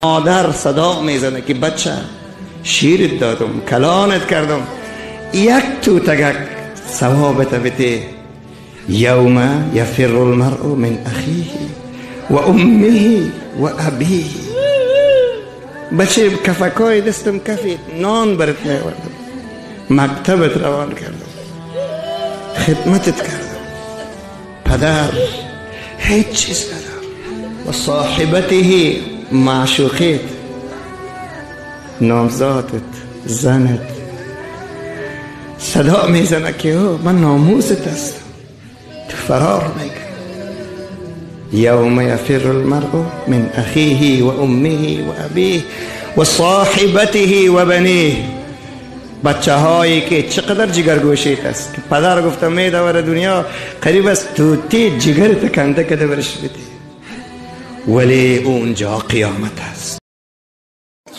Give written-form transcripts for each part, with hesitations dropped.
مادر صدا میزنه که بچه شیرت دادم، کلانت کردم، یک توتگک ثوابت بده. یوم یفر المرء من اخیه و امه و ابیه. بچه کفکای دستم کفید، نان برات میوردم، مکتبت روان کردم، خدمتت کردم، پدر هیچ چیز ندارم. و صاحبته معشوقیت، نامزادت، زنت صدا میزنه که او من ناموست هستم، تو فرار میکنی. یوم یفر المرء من اخیه و امه و ابیه و صاحبته و بنیه. بچه هایی که چقدر جگرگوشیت است که پدر گفته می دور دنیا قریب است توتی جگرت کنده کده برش بده، ولی اونجا قیامت است.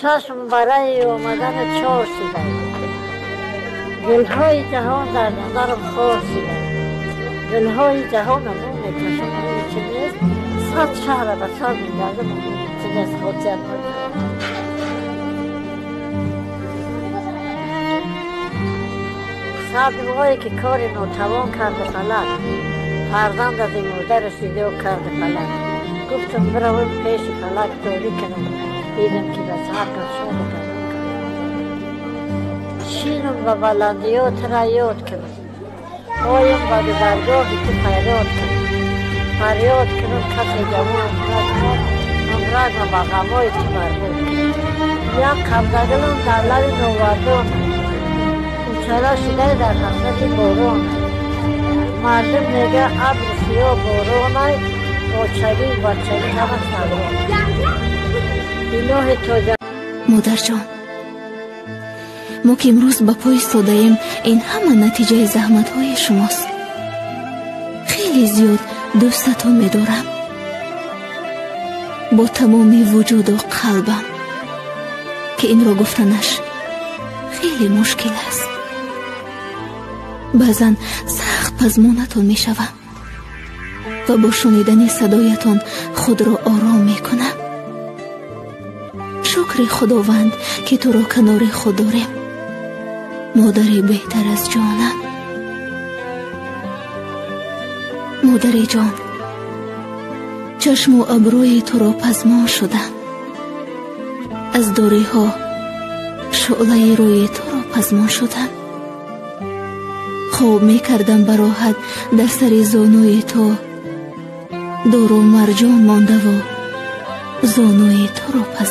چشم برای اومدن چهار شده، گلهای جهان در نظرم خار شده، گلهای جهان رو میکشم چه نیست، صد شهر به سر میگردم چه نیست خودیت. صد که کار ناتوان کرده فلک، فرزند از این مادرش دیده و کرده فلک. گفتم بروم پیش فلک دوری کنم، دیدم که بس هر کس شما کنم. شینم و بلندیات را یاد کنم، آیم به درگاهی که فریاد کنم، فریاد کنم کسی جوان نکنم، امرد و غمای تو مربوط کنم. یک قبضگلم در لب نوردان، چرا شده در حسرت باران. مردم میگه ابر سیاه باران، باچگی بچگی همه سران. الهی تا модарҷон, мо ки имрӯз ба по истодаем, ин ҳама натиҷаи заҳматҳои шумост. Хеле зиёд дӯстатон медорам бо тамоми вуҷуду қалбам, ки инро гуфтанаш хеле мушкил аст. Баъзан сахт пазмонатон мешавам ва бо шунидани садоятон худро ором мекунам. Шукри Худованд, ки туро канори худ дорем, модари беҳтар аз ҷонам. Модари ҷон, чашму абрӯи туро пазмон шудам, аз дуриҳо шӯълаи рӯи туро пазмон шудам. Хоб мекардам бароҳат дар сари зонуи ту, дуру марҷон мондаву зонуи туро пазмон.